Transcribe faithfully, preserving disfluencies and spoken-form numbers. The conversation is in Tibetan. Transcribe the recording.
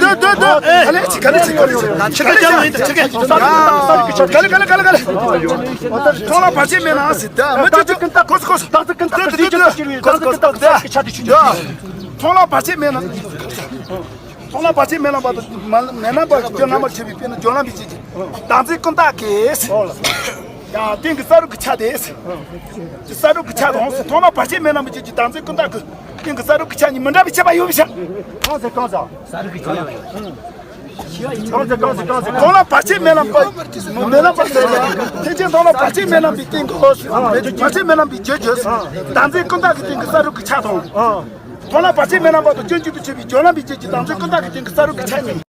སྡོད་སྡོད་སྡོད། ག་ལེ་ཅི་ག་ལེ་ཅི་ག་ལེ་ཅི། ཕྱི་ཁ་རྒྱབ་ཡིན། ཕྱི་ཁ། ག་ལེ་ག་ལེ་ག་ལེ་ག་ལེ། མཐོང་ལ་བར་ཆད་མེད་ན་ཟེར། ད་མི་ཅི་ཅི་ཀུན་ཏག་གོ་སོང་གོ་སོང་། ད་ཚིག་ཀུན་ཏག་ཏུ་ཅི་ཅི་ཅི། ད་ཚིག་ཀུན་ཏག་ཏུ་ཅི་ཅི་ཅི། མཐོང་ལ་བར་ཆད་མེད་ན། མཐོང་ལ་བར་ཆད་མེད་ལམ་པ་དང་མེད་ལམ་པ་སྦྱོར་ལམ་པར་ཆད་པའི་དཔེར་ན་སྦྱོར་ལམ་པའི་ཆེད་ཀྱི་བདག་འཛིན་ཀུན་བརྟགས་ཀྱི། ཡང་སྟེང་གི་ས་རུབ་ཀྱི་ཆ་དེ། ས་རུབ་ཀྱི་ཆ་དང་མཐོང་ལ་བར་ཆད་མེད་ལམ་པའི་ཆེད་ཀྱི་བདག་འཛིན་ཀུན་བརྟགས་ཀྱི་སྟེང་གི་ས་རུབ་ཀྱི་ཆ་གཉིས་མི་འདྲ་བའི་ཁྱད་པར་ཡོད་པའི་ཕྱིར། གང་ཟེར་གང་ཟེར། ས་རུབ་ཀྱི་ཆ། གང་ཟེར་གང་ཟེར་གང་ཟེར། མཐོང་ལ་བར་ཆད་མེད་ལམ་པ། མེད་ལམ་པ་ཟེར་ཡ། ཐེག་ཆེན་མཐོང་ལ་བར་ཆད་མེད་ལམ་པའི་སྟེང་གི། བར་ཆད་མེད་ལམ་པའི་རྒྱུ་རྒྱུ། བདག་འཛིན་ཀུན་བརྟགས་ཀྱི་སྟེང་གི་ས་རུབ་ཀྱི་ཆ་དང་། མཐོང་ལ་བར་ཆད་མེད་ལམ་པ་དང་སྐྱོན་གཅིག་ཏུ་ཆུད་པའི་སྦྱོར་ལམ་པའི་ཆེད་ཀྱི་བདག་འཛིན་ཀུན་བརྟགས་ཀྱི་སྟེང་གི་ས་རུབ་ཀྱི་ཆ་གཉིས།